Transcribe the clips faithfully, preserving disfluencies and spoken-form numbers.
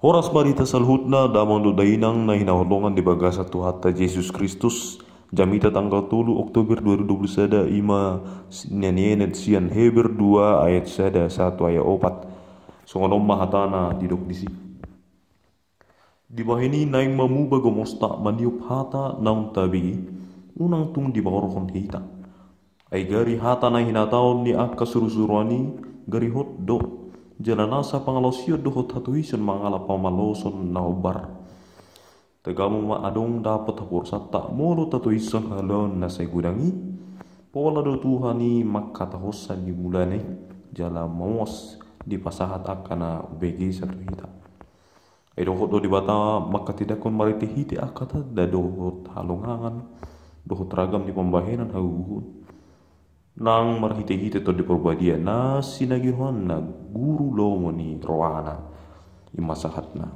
Horas ma di hita saluhutna, damang dohot dainang na hinaholongan di bagasan Tuhanta Jesus Kristus. Jamita tanggal tolu Oktober dua ribu dua puluh sada, ima s-, na nienet sian Heber dua ayat sada sahat tu ayat opat. Songon on ma hatana didok disi. Dibahen i naeng ma muba gomosta maniop hata naung tabege, unang tung dibaorhon hita. Ai gari hata na hinatahon ni angka surusuruan i gari hot do, jala nasa pangalaosion dohot hatoisan mangalap pamaloson na hombar. Tagamon ma adong dapot haporusanta molo tatoishon haloan na sai godang i. Pola do Tuhan i mangkatahonsa ni mulana i, jala mamos dipasahat angka na umbegesna tu hita. Ai dohot do Debata mangkatindangkon marhitehite angka tanda dohot halongangan dohot ragam ni pambahenan hagogoon nang marhitehite Tondi Parbadia na sinagihonna guru lomo ni rohana. Ima sahatna.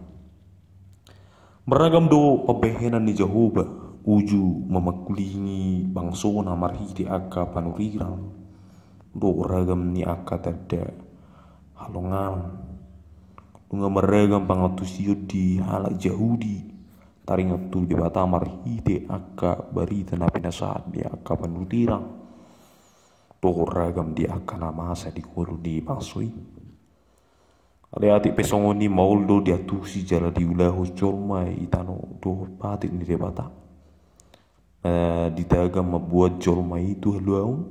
Marragam do pambahenan ni Jahowa uju mamangkulingi bangsona marhite angka panurirang dohot ragam ni angka tanda halongangan. Nunga marragam pangantusion di halak Jahudi taringot tu Debata marhite angka barita na pinasahat ni angka panurirang dohot ragam di angka na masa di ngolu ni bangso i. Alai atik pe songon i maol do diantusi jala diulahon jolma i tano dohot patik ni Debata. Na ditagam mambuat jolma i tu haluaon.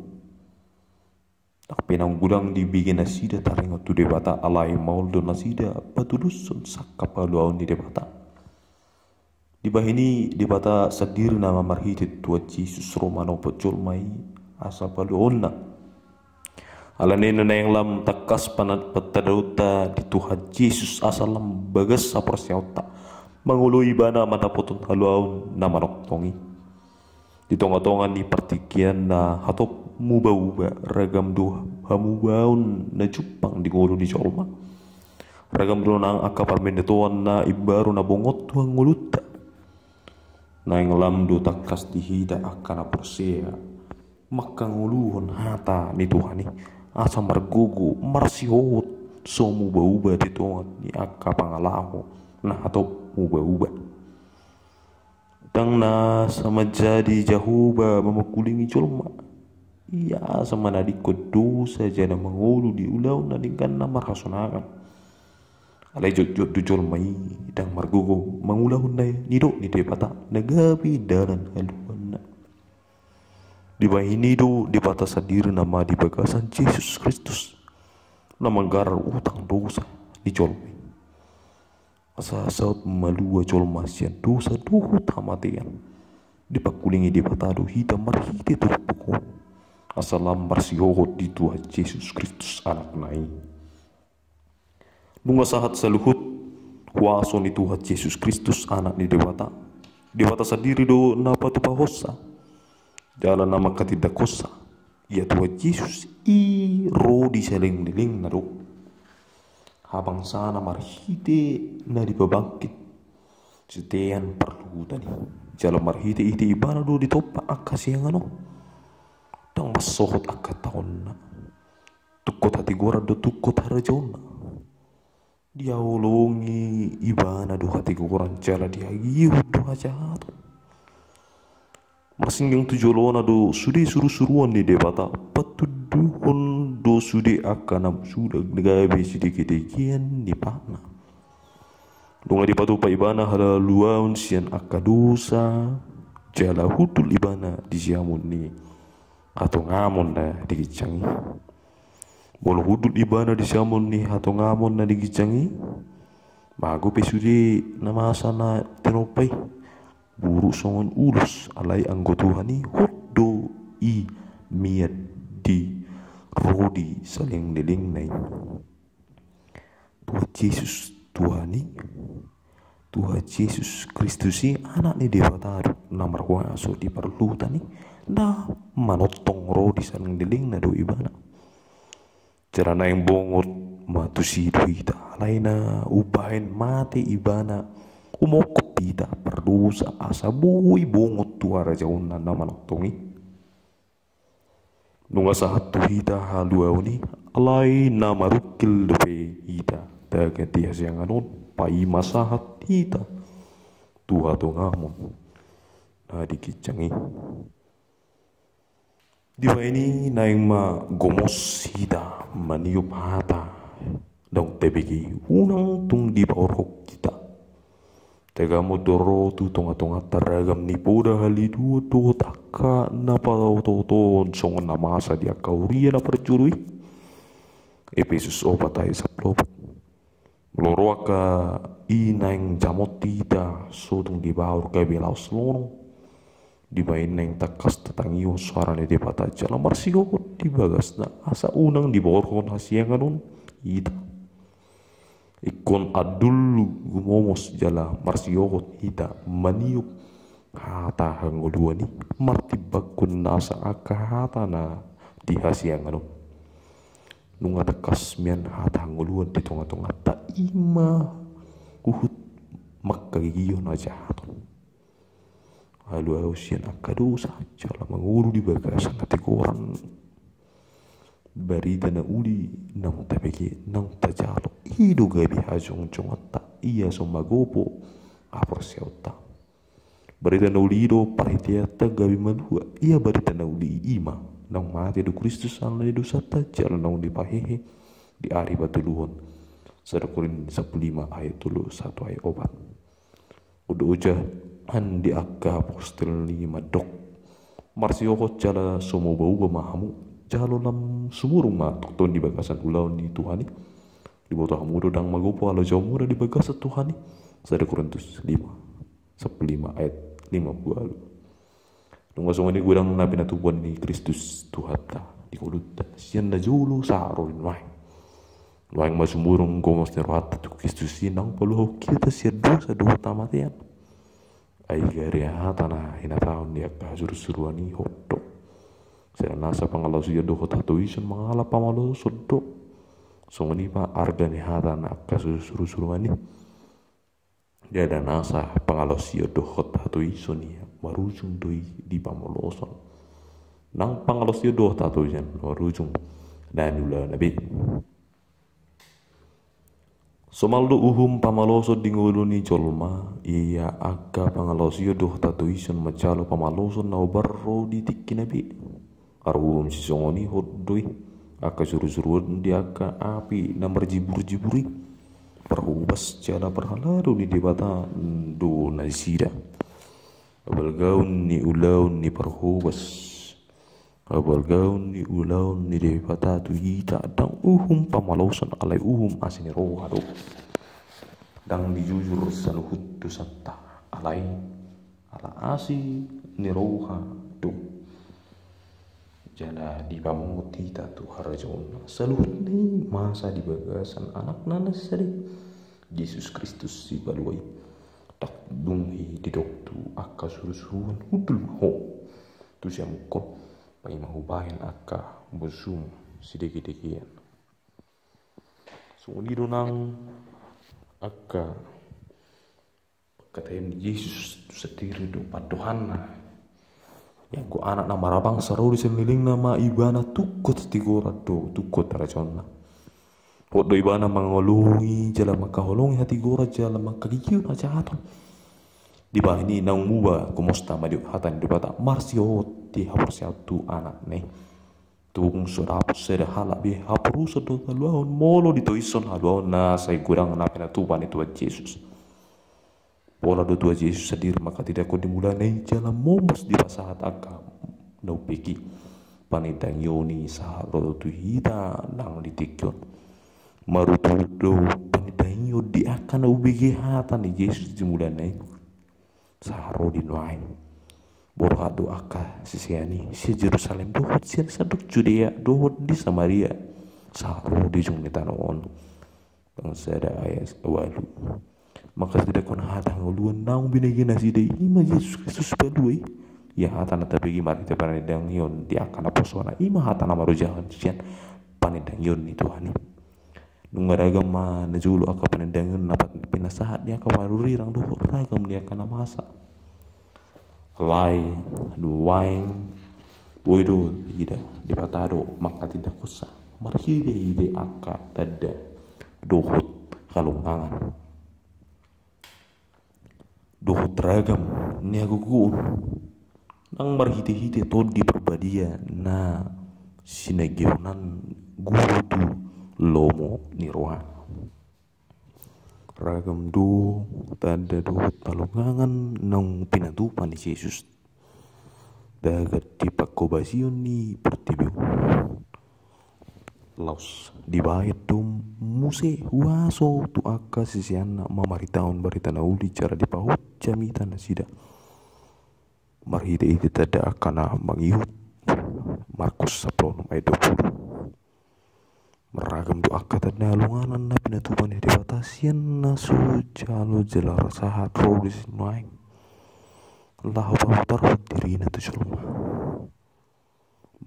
Ndang pe naung godang dibege nasida taringot tu Debata, alai maol do nasida patulushon sangkap haluaon ni Debata. Dibahen i Debata sandiri nama marhite Tuhan Jesus ro manopot jolma i asa paluaonna. Alani i naeng lam tangkas pana-, patadaonta di Tuhan Jesus asa lam bagas haporseaonta mangoloi Ibana mandapothon haluaon na manongtong i. Di tongatonga ni partingkian na hatop mubauba, ragam do hamubaon na jumpang di ngolu ni jolma. Ragam do nang angka parmendetoan na imbaru na bongot tu ngolunta. Naeng lam do tangkas di hita angka na porsea mangkangoluhon hata ni Tuhan i asa margogo marsihohot so mubauba di tonga ni angka pangalaho na hatop mubauba. Ndang nasa manjadi Jahowa mamangkulingi jolma. Ia asa manadingkon dosa jala mangolu di ulaon na denggan na marhasonangan. Alai jotjot do jolma i ndang margogo mangulahon na nidok ni Debata na gabe dalan haluaonna. Dibahen i do Debata sandiri nama di bagasan Jesus Kristus na manggarar utang dosa ni jolma i. Asa saut malua jolma sian dosa dohot hamatean. Dipangkulingi Debata do hita marhite turpuk on asa lam marsihohot di Tuhan Jesus Kristus Anakna i. Nunga sahat saluhut huaso ni Tuhan Jesus Kristus Anak ni Debata. Debata sandiri do na patupahonsa jala na mangkatindangkonsa. Ia Tuhan Jesus i ro di salelenglelengna do. Habangsana marhite na dipabangkit sian parluhutan i. Jala marhitehite Ibana do ditompa angka siangan on. Ndang mansohot angka taonna. Tungkot hatigoran do tungkot harajaonna. Dihaholongi Ibana do hatigoran jala diagihon do hajahaton. Marsinggang tu jolona do sude surusuruan ni Debata, patunduhon do sude angka na suda gabe sidegedegean ni patna. Nunga dipatupa Ibana haluaon sian angka dosa, jala hundul Ibana di siamun ni hatongamon na di ginjang i. Molo hundul Ibana di siamun ni hatongamon na di ginjang i, mago pe sude na masa na tinompa i, buruk songon ulos, alai anggo Tuhan i hot do i mian di ro di salelenglelengna i. Tuhan Jesus Tuhan i, Tuhan Jesus Kristus i Anak ni Debata do na marhuaso di parluhutan i, na manongtong ro di salelenglelengna do Ibana. Jala naeng bongot ma tusi do hita, alai na umbahen mate Ibana, umongkop hita pardosa asa boi bongot tu harajaonna na manongtong i. Nunga sahat tu hita haluaon i, alai na marungkil dope hita tagan di hasiangan on. paima sahat hita tu hatongamon na di ginjang i. Dibahen i naeng ma gomos hita maniop hata naung tabege i, unang tung dipaorhon hita. Tagamon do ro tu tongatonganta ragam ni poda haliluon dohot angka na pataotootoon songon na masa di angka huria na parjolo i. Epesus opat ayat sampulu opat. Molo ro angka i naeng jamot hita, so tung dibahen gabe laos lonong. Dibahen naeng tangkas tatangihon soara ni Debata jala marsihohot di bagasna asa unang diborhon hasiangan on hita. Ingkon andul gumomos jala marsihohot hita maniop hata hangoluan i martimbangkon nasa angka hata na di hasiangan on. Nunga tangkas mian hata hangoluan di tongatonganta, i ma huhut mangkagigion hajahaton, haluaon sian angka dosa jala mangolu di bagasan hatigoran. Barita na uli naung tabege, naung tajalo, i do gabe hajongjonganta, ia so magopo haporseaonta. Barita na uli i do parhiteanta gabe malua. Ia barita na uli i ma naung mate do Kristus ala ni dosanta jala naung dipahehe di ari patoluhon. Sada Korintus sampulu lima ayat tolu, satu ayat opat. Unduk ojahan di angka apostel i mandok, marsihohot jala so mauba-uba ma hamu, jalo lam sumurung ma tongtong di bagasan ulaon ni Tuhan i. Diboto hamu do ndang magopo halojaonmuna di bagasan Tuhan i. Sada Korintus lima, sampulu lima ayat lima pulu ualu. Nunga songon i godang na pinatupa ni Kristus Tuhanta di ngolunta sian na jolo sahat ro di nuaeng. Nuaeng ma sumurung gomos ni rohanta tu Kristus i naung paluahon hita sian dosa dohot hamatean. Ai gari hata na hinatahon di angka hasurusuruan i hot do. Sada nasa pangalaosion dohot hatoison mangalap pamaloson do. Songon i ma arga ni hata na angka hasurusuruan i. Ndada nasa pangalaosion dohot hatoison i, marujung do i di pamaloson. Nang pangalaosion dohot hatoison marujung ndada ni ulaonna be. Somal do uhum pamaloson di ngolu ni jolma, ia angka pangalaosion dohot hatoison manjalo pamaloson na hombar ro di tingkina be. Aruhum sisongon i hot do i angka surusuruon di angka api na marjibur-jibur i. Parhobas jala parhalado ni Debata do nasida. Habalgaon ni ulaon ni parhobas, habalgaon ni ulaon ni Debata tu hita, ndang uhum pamaloson alai uhum asi ni roha do. Ndang dijujur saluhut dosanta alai ala asi ni roha do. Jala dipamungut hita tu harajaonna saluhutna i masa di bagasan Anakna na sada i, Jesus Kristus Sipalua i. Ndang dung i didok tu angka surusuruon hundul ma ho tu siamunhon, paima hubahen angka bosum sidegedegean. Songon i do nang angka pangkataion ni Jesus tu sandiri do pandohanna. Ianggo anak na marabangsa ro di salelengna ma ibana tungkot hatigoran do, tungkot harajaonna. Hot do ibana mangolongi jala mangkaholongi hatigoran jala mangkagigion hajahaton. Dibahen i naung muba gomosta maniop hata ni Debata marsihohot di haporseaon tu Anakna i. Tung so dapot sada halak be haporusan dohot haluaon molo ditoishon haluaon na sai godang na pinatupa ni Tuhan Jesus. Pola do Tuhan Jesus sandiri mangkatindangkon di mulana i jala momos dipasahat angka na umbege i. Panindangion i sahat ro tu hita nang di tingki on. Marujung do panindangion di angka na umbege hata ni Jesus di mulana i sahat ro di nuaeng. Borhat do angka sisean i sian Jerusalem dohot sian sandok Judea dohot di Samaria sahat ro di ujung ni tano on. Nang sada ayat ualu. Mangkatindangkon hata hangoluan naung binege nasida i, i ma Jesus Kristus Sipalua i. Ia hata na tabege marhite panindangion di angka naposona, i ma hata na marojahan sian panindangion ni Tuhan i. Nunga ragam ma na jolo angka panindangion na pinasahat ni angka panurirang dohot ragam ni angka na masa. Alai nuaeng boi do ida Debata do mangkatindangkonsa marhitehite angka tanda dohot halongangan. Dohot ragam ni hagogoon nang marhite-hite Tondi Parbadia na sinangihon guru tu lomo ni roha. Ragam do tanda dohot halongangan naung pinatupa ni Jesus. Dagan di panghobasion ni portibi on. Laos dibaen do muse huaso tu angka siseanna mamaritahon barita na uli jala dipahot jamita nasida marhite-hite tanda angka na mangihut. Markus sampulu onom ayat dua pulu. Marragam do angka tanda halongangan na pinatupa ni Debata sian na so jalo jala sahat ro di sinuaeng laho pamutarhon dirina tu jolma.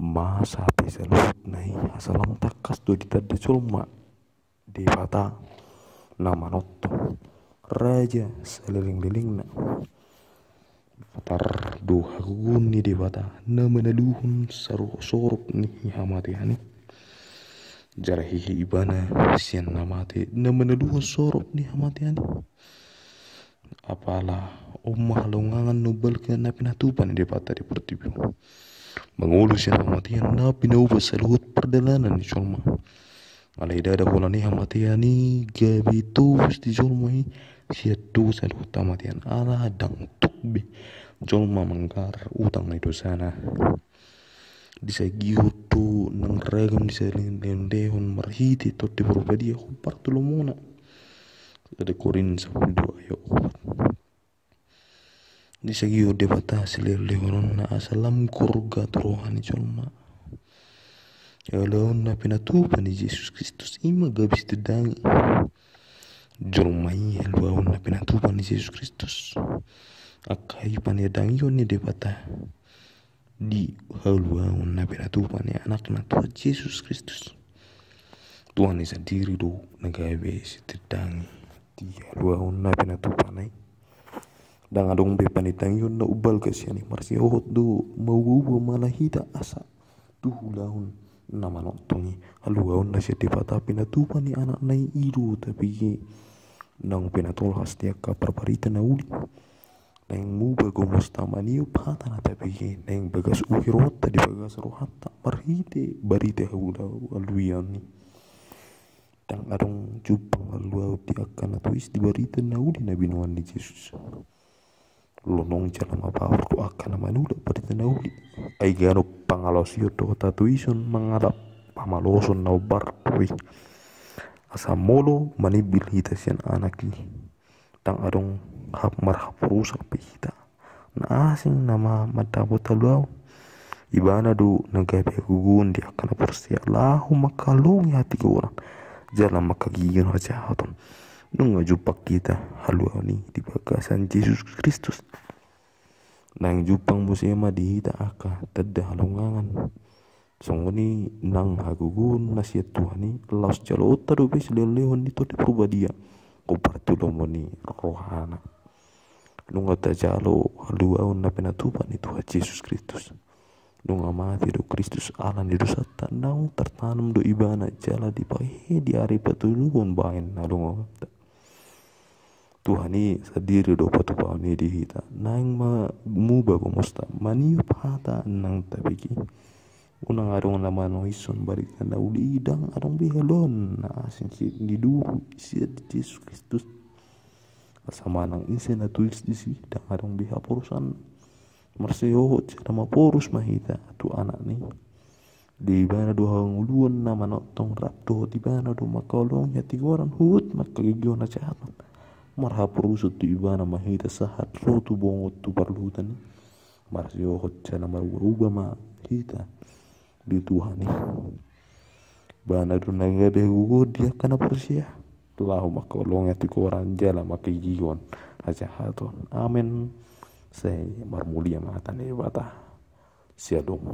Masa pe saluhutna i asa lam tangkas do ditanda jolma Debata na manongtong, raja saleleng-lelengna. Tar do hagogoon ni Debata na manaluhon saru-, sorop ni hamatean i. Jala hehe ibana sian na mate na manaluhon sorop ni hamatean i. Apala on ma halongangan na umbalga na pinatupa ni Debata di portibi on. Mangolu sian hamatean na pinauba saluhut pardalanan ni jolma. Alai ndada holan i hamatean i gabe tobus di jolma i sian dosa dohot hamatean, ala ndang tuk be jolma manggarar utang ni dosana. Disagihon do nang ragam ni saleleng-leleng marhite Tondi Parbadia hombar tu lomona. Sada Korint sampulu dua ayat opat. Disagihon Debata silehon-lehononna asa lam gorga tu roha ni jolma. Haluaon na pinatupa ni Jesus Kristus i ma gabe sitindangi jolma i, haluaon na pinatupa ni Jesus Kristus. Angka i panidangion ni Debata di haluaon na pinatupa ni Anakna Tuhan Jesus Kristus. Tuhan i sandiri do na gabe sitindangi di haluaon na pinatupana i. Ndang adong be panidangion na umbalga sian i, marsihohot do mauba-uba ma hita asa tu ulaon na manongtong i. Haluaon na sian Debata pinatupa ni Anakna i do tabege naung pinatolhas di angka parbarita na uli. Naeng muba gomosta maniop hata na tabege, naeng bagas uhironta di bagas rohanta marhite barita haluaon i. Ndang adong jumpang haluaon di angka na tois di barita na uli na binoan ni Jesus. Lonong jala mapaor do angka na manulak barita na uli. Ai ganup pangalaosion dohot hatoison mangalap pamaloson na hombar do i. Asa molo manimbil hita sian Anak i, ndang adong hap marhaporusan pe hita. Na asing nama mandapot haluaon. Ibana do na gabe hagogoon di angka na porsea laho mangkaholongi hatigoran jala mangkagigion hajahaton. Nunga jumpang hita haluaon i di bagasan Jesus Kristus. Naeng jumpang muse ma di hita angka tanda halongangan. Songon i nang hagogoon na sian Tuhan i, laos jaloonta dope silehon-lehon ni Tondi Parbadia hombar tu lomo ni rohana. Nunga tajalo haluaon na pinatupa ni Tuhan Jesus Kristus. Nunga mate do Kristus ala ni dosanta, naung tartanom do Ibana jala dipahehe di ari patoluhon bahen na donganta. Tuhan i sandiri do patupaon i di hita. Naeng ma muba gomosta maniop hata na tabege. Unang adong na manoishon barita na uli i, ndang adong be haluaon na asing sian di duru, sian di Jesus Kristus. Asa manang ise na tois disi, ndang adong be haporusan. Marsihohot jala maporus ma hita tu Anakna i. Di Ibana do hangoluan na manongtong, rap dohot Ibana do mangkaholongi hatigoran, huhut mangkagigion hajahaton. Marhaporusan tu Ibana ma hita sahat ro tu bongot tu parluhutan i. Marsihohot jala maruba-uba ma hita di Tuhan i. Ibana do na gabe hagogoon di angka na porsea laho mangkaholongi hatigoran jala mangkagigion hajahaton. Amen. Sai marmulia ma hata ni Debata. Syalom.